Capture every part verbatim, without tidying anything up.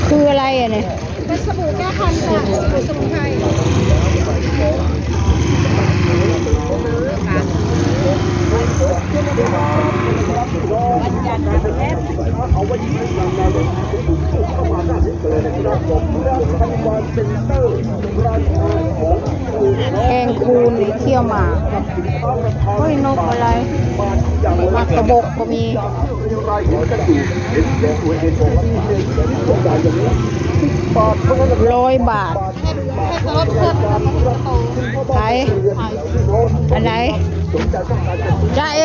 คืออะไรอ่ะเนี่ย เป็นสบู่แก้คันค่ะ สบู่สมุนไพร แกงคูนนี่เคี่ยวหมาก เฮ้ย นกอะไร หมากกระบกก็มี ร้อยบาท ขาย อันไหน จ๊ะเอ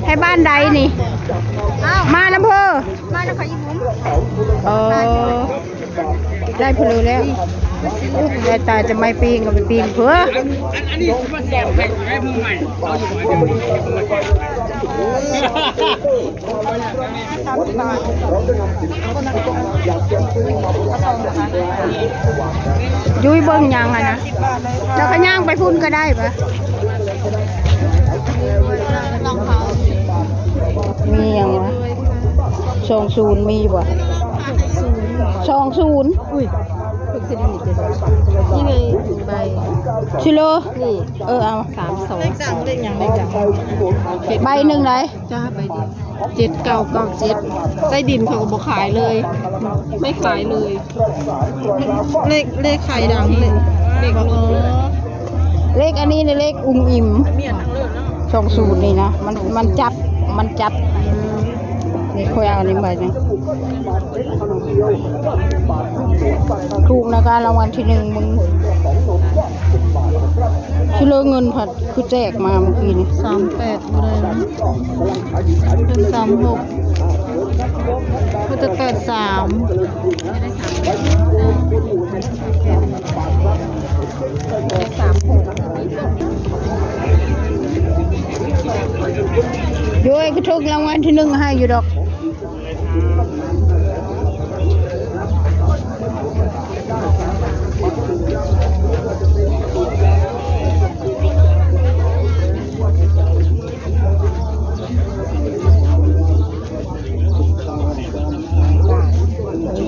ให้บ้านใดนี่ อ้าว มาอำเภอ มาแล้วค่ะอีบุ๋ม เออ ได้เพลินแล้ว ได้ตาจะไม่ปิ้งก็ไปปิ้งเพื่อ ยุ้ยเบิ่งยังอะนะ แล้วก็ย่างไปพุ่นก็ได้ปะ มียังวะ สองศูนย์ มีอยู่บ่ สองศูนย์ อุ้ย นี่ไง หนึ่งใบ ชิโล นี่ เออ เอา สามสอง เลขดัง เลขหนึ่ง เลขดัง ใบหนึ่งไหน จ้า ใบเดียว เจ็ดเก้าเก้าเจ็ด ใต้ดินเขาก็บ่ขายเลย ไม่ขายเลย เลข เลขขายดัง เลข เลข เลขอันนี้เนี่ย เลขอุ๋มอิ๋ม สองศูนย์ นี่นะ มัน มันจับ มันจับ นี่ค่อยเอานี่ใบหนึ่ง ถูกนะคะ รางวัลที่หนึ่ง มึง ที่เหลือเงินผัด คือแจกมาเมื่อกี้นี่ สามแปด บ่ได้นะ เป็น สามหก ก็จะ แปดสาม โย้ย คือถูกรางวัลที่หนึ่งให้อยู่ดอก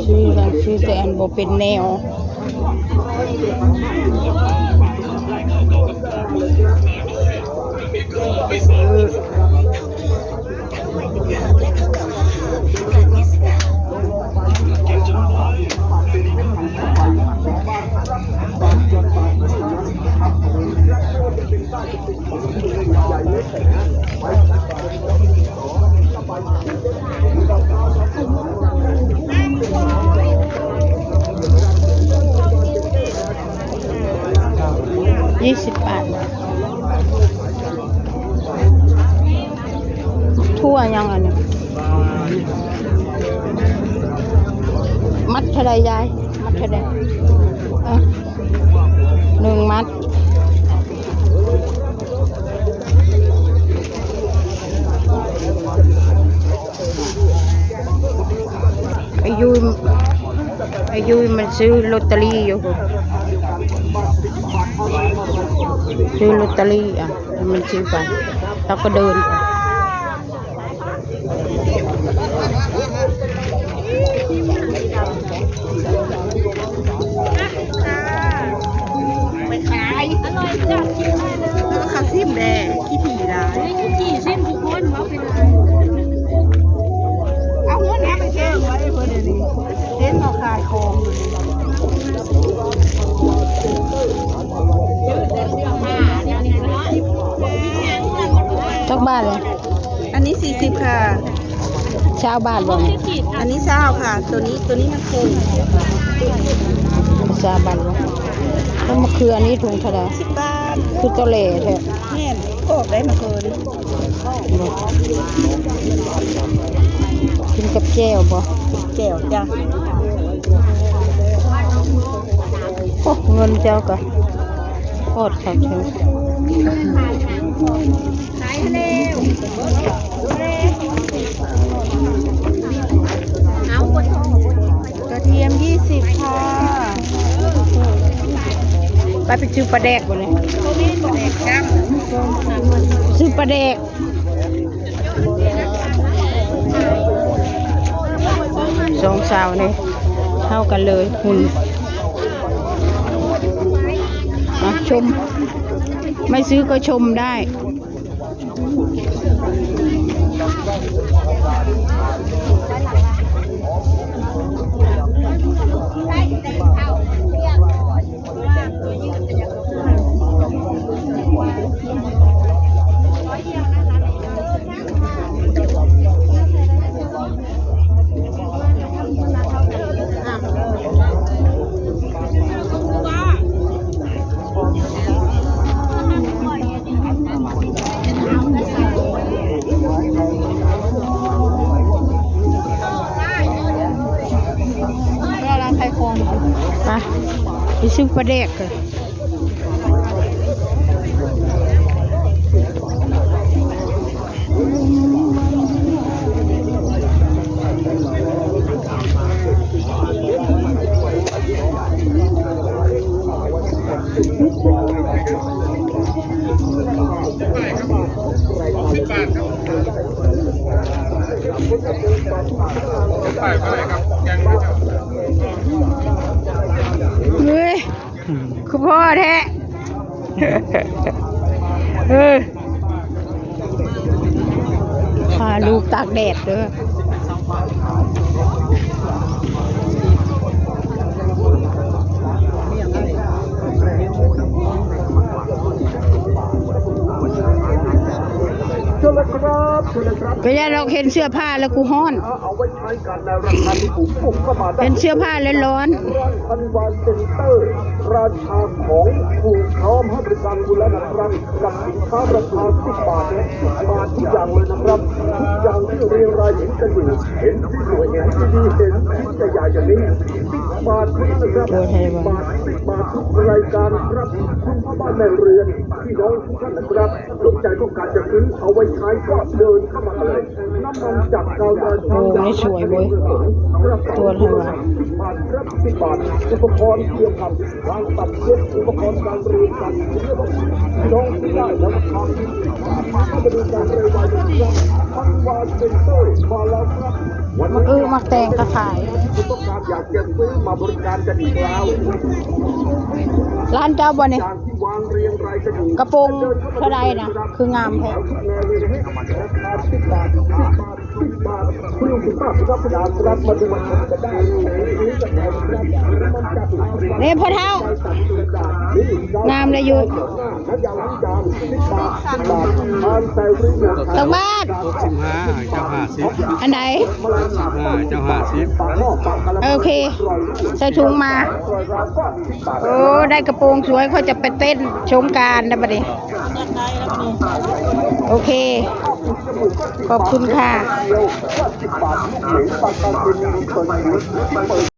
ซื้อกัน ซื้อแต่อันบ่เป็นแนว ยี่สิบบาท ถั่วยังอันนี้ มัดเท่าใดยาย มัดเท่าใด เออ หนึ่งมัด ไอ้ยุ้ย ไอ้ยุ้ยมันซื้อลอตเตอรี่อยู่ ซื้อลอตเตอรี่อ่ะ มันซื้อไป แล้วก็เดินไป ไปขาย อร่อยจัด กินได้เลย แล้วก็ซิมแดง ขี้ผีร้าย เฮ้ย ขี้ผีซิมทุกคน เอาไปเลย เอาเงินนะไปเช่งไว้เพื่อนเดี๋ยวนี้ เห็นเขาขายของอยู่ จักบาทเลย อันนี้ สี่สิบ ค่ะ ซาวบาทบ่ อันนี้ซาวค่ะ ตัวนี้ ตัวนี้มันถูก ซาวบาทบ่ แล้วมะเขืออันนี้ถุงเท่าไหร่ สิบบาท คือตอแหลแท้ แม่น ออกได้มาเกิน บ่ กินกับแจ่วบ่ แจ่วจ้ะ โอ้ เงินเจ้าก็โคตรเขาเชิง ขายเร็ว เร็ว ไปไปซื้อปลาแดกบ่นี่ ซื้อปลาแดก สองสาวนี่เท่ากันเลย หุ่น อ่ะ ชม ไม่ซื้อก็ชมได้ ไป ไปซื้อปลาแดกเถอะ เฮ้ย คือพ่อแท้ เออ พาลูกตากแดดเด้อ เชิญเลยครับ เชิญเลยครับ ก็อย่าเราเห็นเสื้อผ้าแล้วกูฮ้อน เอาไว้ใช้กันในราคาที่ถูก เห็นเสื้อผ้าแล้วร้อน ร้านธันวาเซ็นเตอร์ ราชาของถูก พร้อมให้บริการคุณแล้วนะครับ กับสินค้าราคาสิบบาท สิบบาททุกอย่างเลยนะครับ ทุกอย่างที่เรียงรายเห็นกันอยู่ เห็นที่สวย เห็นที่ดี เห็นที่จะใหญ่อย่างนี้ สิบบาทเท่านั้นนะครับ ตัวไทยบ้าน สิบบาท สิบบาททุกรายการครับ คุณพ่อบ้านแม่เรือน พี่น้องทุกท่านนะครับ สนใจต้องการจะซื้อเอาไว้ใช้ก็เดินเข้ามาเลย น้ำมันจากกาวนาช้าง โอ้ นี่สวยเว้ย ตัวเท่าไหร่ สิบบาทครับ สิบบาท อุปกรณ์เตรียมทำ วางตัดเย็บ อุปกรณ์การเรียนการเรียน พี่น้องที่ได้แล้วนะครับ มาดูการเรียนวันนี้ครับ ธันวาเซ็นเตอร์มาแล้วครับ วันนี้ มักอึมักแตงก็ขาย คุณต้องการอยากจะซื้อมาบริการกันอีกแล้ว ร้านเจ้าบ่เนี่ย อย่างที่วางเรียงรายกันอยู่ กระโปรงเท่าใดนะ คืองามแท้ ราคาสิบบาท สิบบาท สิบบาท คุณลุงสุภาพครับ มาดูมาชมกันได้ นี่พ่อเฒ่า งามเลยอยู่ น้ำยาล้างจาน สิบบาท สิบบาท ทานแต่ริม จักบาท หกสิบห้า เจ้าห้าสิบ อันไหน หกสิบห้า เจ้าห้าสิบ โอเค ใส่ถุงมา โอ้ ได้กระโปรงสวย เขาจะไปเต้นสงกรานต์นะบัดนี้ โอเค ขอบคุณค่ะ